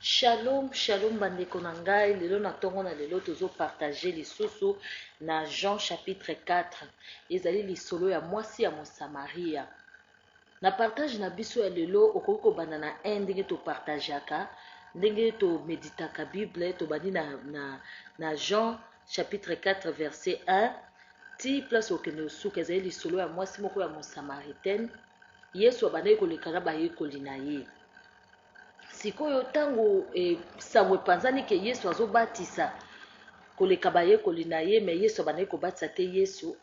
Shalom, shalom bandeko na ngai, lelo na tongo na lelo tozo partager lisusu na Jean chapitre 4. Ezali lisolo ya mwasi ya Mosamaria. Na partage na biso ya lelo okoki kobanda na 1 ndenge to partageaka, ndenge to meditaka Bible, tobandi na, na, na Jean chapitre 4 verset 1 ti place okende osuka. Ezali lisolo ya mwasi moko ya Mosamaritaine. Yesu abandaki koleka na bayekoli na ye. Sikoyo ntango e, sango epanzani ke Yesu azobatisa koleka bayekoli na ye, me Yesu abandaki kobatisa te. Yesu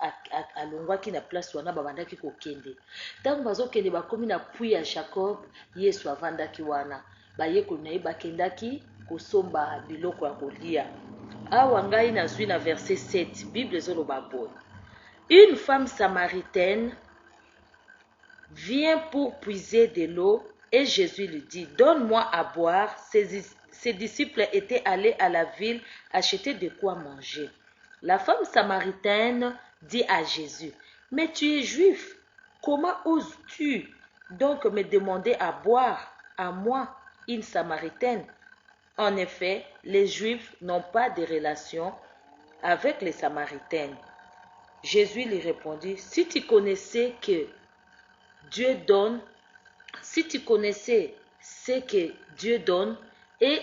alongwaki na place wana babandaki kokende. Ntango bazokende, bakomi na puits ya Jacob, Yesu avandaki wana. Bayekoli na ye bakendaki kosomba biloko ya kolia. Awa ngai nazwi na verset 7, Bible ezoloba boye: Une femme samaritaine vient pour puiser de l'eau et Jésus lui dit, donne-moi à boire. Ses disciples étaient allés à la ville acheter de quoi manger. La femme samaritaine dit à Jésus, mais tu es juif, comment oses-tu donc me demander à boire, à moi, une samaritaine? En effet, les Juifs n'ont pas de relation avec les Samaritaines. Jésus lui répondit, si tu connaissais que Dieu donne, si tu connaissais ce que Dieu donne et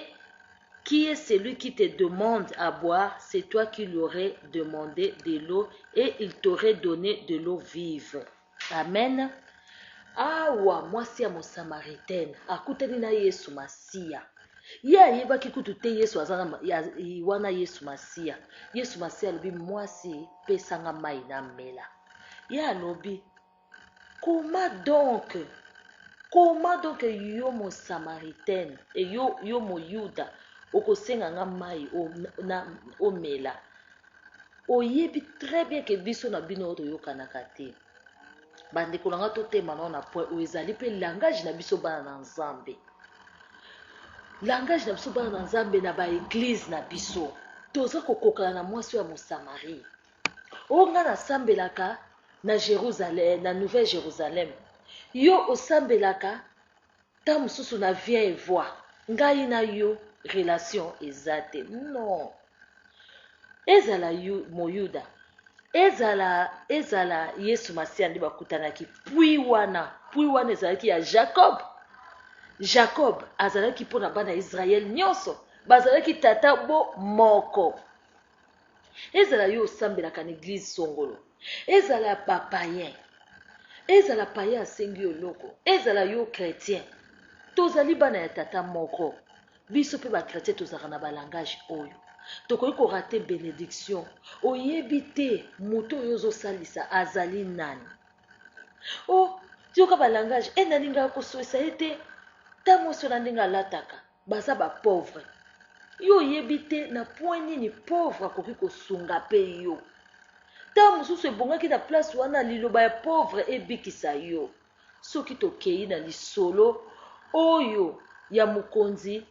qui est celui qui te demande à boire, c'est toi qui lui aurais demandé de l'eau et il t'aurait donné de l'eau vive. Amen. Awa mwasi ya Mosamaritaine akutani na Yesu Masiya. Ye ayebaki kutu te Yesu aza na, ya, wana Yesu Masiya. Yesu Masiya alobi, mwasi, pesanga mai namela. Ye alobi, comment donc, comment donc yo Mosamaritaine, e yo, yo Moyuda, okosenga nga mai na, omela? Oyebi très bien ke biso na bino toyokanaka te. Bandeko na nga, totema nao na point oyo ezali mpe langage na biso bana na Nzambe. Langage na biso bana na Nzambe na baeglize na biso, toza kokokana na mwasi oyo ya Mosamarie. Oyo nga nasambelaka na Jérusalem, na Nouvelle Jérusalem, yo osambelaka ta mosusu na Vieille Voie, ngai na yo relation eza te. Non, ezala yu, Moyuda, ezala Yesu Masiya nde bakutanaki puits wana. Puits wana ezalaki ya Jacob. Jacob azalaki mpo na bana ya Israel nyonso, bazalaki tata bo moko. Ezala yo osambelaka na eglise songolo, ezala bapayen, ezala payen asengi yo eloko, ezala yo chrétien, tozali bana ya tata moko. Biso mpe bachrétien tozalaka na balangage oyo tokoki korater bénédiction. Oyebi te moto oyo ozosalisa azali nani. O yoka balangage e nalingaka koswesa ye te, ta mwasi wana ndenge alataka, baza bapauvre. Yo oyebi te na point nini pauvre akoki kosunga mpe yo. Ntango mosusu ebongaki na place wana liloba ya pauvre ebikisa yo. Soki tokei na lisolo oyo ya mokonzi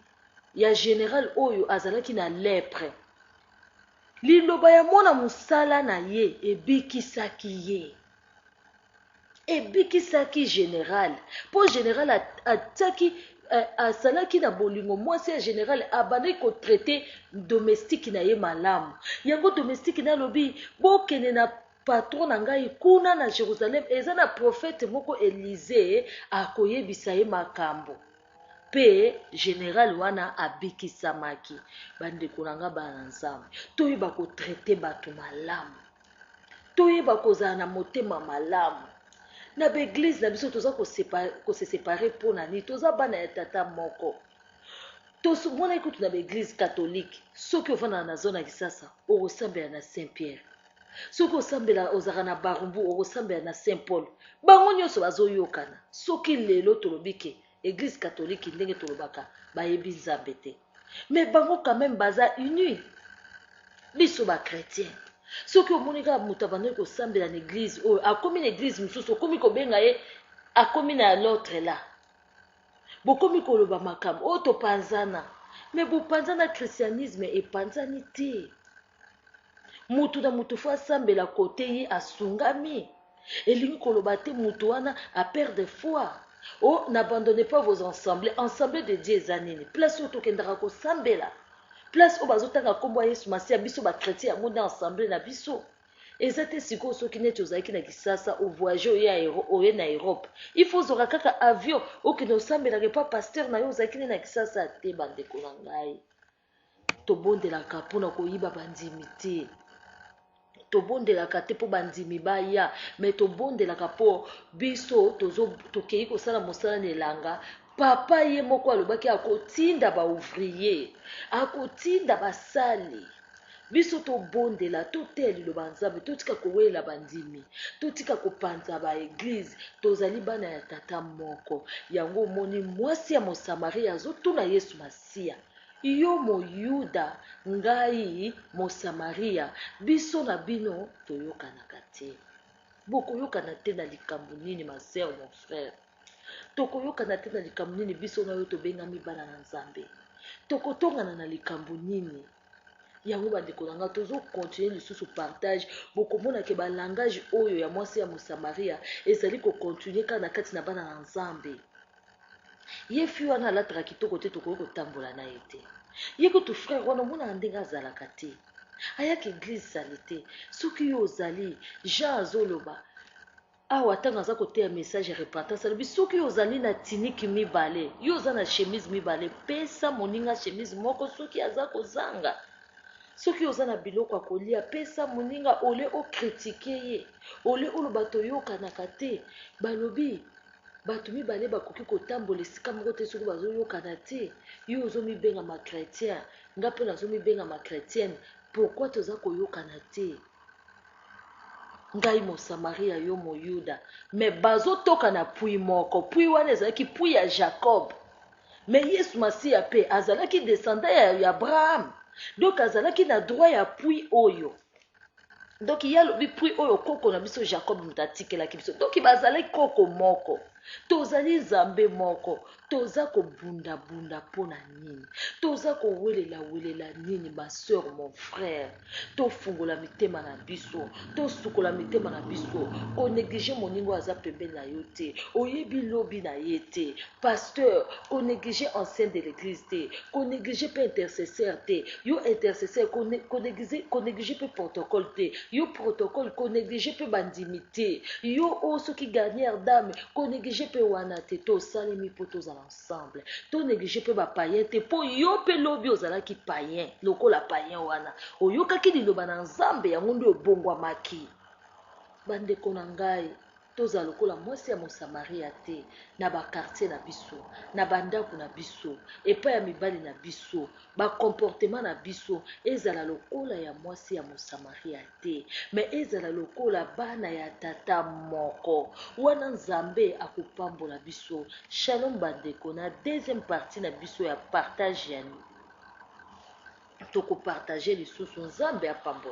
ya general oyo azalaki na lèpre, liloba ya mwana mosala na ye ebikisaki ye, ebikisaki general, mpo general atiaki, azalaki na bolingo. Mwasi ya general abandaki kotraiter domestique na ye malamu. Yango domestique na alobi, bokende na patron na ngai kuna na Jérusalem, eza na prophète moko Elize, akoyebisa ye makambo. Mpe général wana abikisamaki. Bandeko na nga bana na Nzambe, toyeba kotraiter bato malamu, toyeba kozala na motema malamu. Na baeglize na biso toza kose séparer mpo na nini? Toza bana ya tata moko. Tomonaki kutu na baeglize catholique, soki ovandaka na zone ya Kisasa, okosambela na Saint Pierre, soki osambela ozalaka na Barumbu, okosambela na Saint Paul. Bango nyonso bazoyokana. Soki lelo tolobi ke église catholique, ndenge tolobaka, bayebi Nzambe te, mais bango quand même baza uni. Biso bachrétien, soki omoni kaka moto abandaki kosambela na église oyo, akomi na église mosusu, okomi kobenga ye akomi na l'autre là, bokomi koloba makambo oyo topanzana. Mais bopanzana, christianisme epanzani te. Mutu na mutu faut asambela kote ye asungami. Elingi koloba te mutu wana aperdre foi. Oh, n'abandonnez pas vos assemblées. Assemblée de Dieu eza nini? Place oyo tokendaka kosambela. Place oyo bazotanga nkombo ya Yesu Masiya, biso ba chrétien yango nde assemblée na biso. Eza te sikoyo soki neti ozalaki na Kisasa, ovoyage oye, oye na Europe, il faut ozwaka kaka avion okende osambelaka epa pasteur na yo ozalaki nde na Kisasa te. Bandeko na ngai, tobondelaka mpona koyiba bandimi te, tobondelaka te mpo bandimi baya, me tobondelaka mpo biso tokei kosala mosala na elanga. Papa ye moko alobaki akotinda baouvrier, akotinda basali. Biso tobondela, toteya liloba Nzambe, totika kowelela bandimi, totika kopanza baeglize. Tozali bana ya tata moko. Yango omoni mwasi ya Mosamaria azotuna Yesu Masiya: yo Moyuda, ngai Mosamaria, biso na bino toyokanaka te. Bokoyokana te na likambo nini, ma sœur, mon frère? Tokoyokana te na likambo nini? Biso na yo tobengami bana na Nzambe, tokotongana na likambo nini? Yango bandeko na nga, tozocontinue lisusu partage. Bokomona ke balangage oyo ya mwasi ya Mosamaria ezali kocontinue kaka na kati na bana na Nzambe. Ye fille wana alataka kitoko te, tokoki kotambola na ye te. Ye kutu frère wana omonaka ndenge azalaka te, ayaka église sale te. Soki yo ozali, Jean azoloba awa ntango aza koteya message ya repentance, alobi soki ozali na tunique mibale, yo oza na chemise mibale, pesa moninga chemise moko soki aza kozanga. Soki oza na biloko ya kolia, pesa moninga ole ocritiquer ye, ole oloba toyokanaka te. Balobi bato mibale bakoki kotambola esika moko te soki bazoyokana te. Yo ozomibengama chrétien, nga mpe nazomibengama chrétienne, pourquoi toza koyokana te? Ngai Mosamaria, yo Moyuda, me bazotoka na puits moko. Puits wana ezalaki puits ya Jacob, me Yesu Masiya mpe azalaki descendant ya Abraham, donc azalaki na droit ya puits oyo. Donc ye alobi puits oyo koko na biso Jacob moto atikelaki biso. Donc bazalaki koko moko, tozali Nzambe moko. Toza kobundabunda mpo na nini? Toza kowelelawelela nini? Ma sœur, mon frère, tofungola mitema na biso, tosukola mitema na biso. Konégliger moninga oyo aza pembeni na yo te, oyebi lobi na ye te. Pasteur, konégliger ancien de l'église te, konégliger mpe intercesseur te. Yo intercesseur, konégliger mpe protocole te. Yo protocole, konégliger mpe bandimi te. Yo oyo soki garnière dame, konégliger mpe wana te. Tosalemi mpo tozala ensemble. Tonégliger mpe bapayen te, mpo yo mpe lobi ozalaki payen lokola payen wana oyokaki liloba na Nzambe, yango nde obongwamaki. Bandeko na ngai, tozala lokola mwasi ya Mosamaria te na baquartier na biso, na bandako na biso, epai ya mibali na biso. Bacomportement na biso ezala lokola ya mwasi ya Mosamaria te, me ezala lokola bana ya tata moko. Wana Nzambe akopambola biso. Shalom bandeko, na deuxième partie na biso ya partage ya tokopartage lisusu. Nzambe apambola.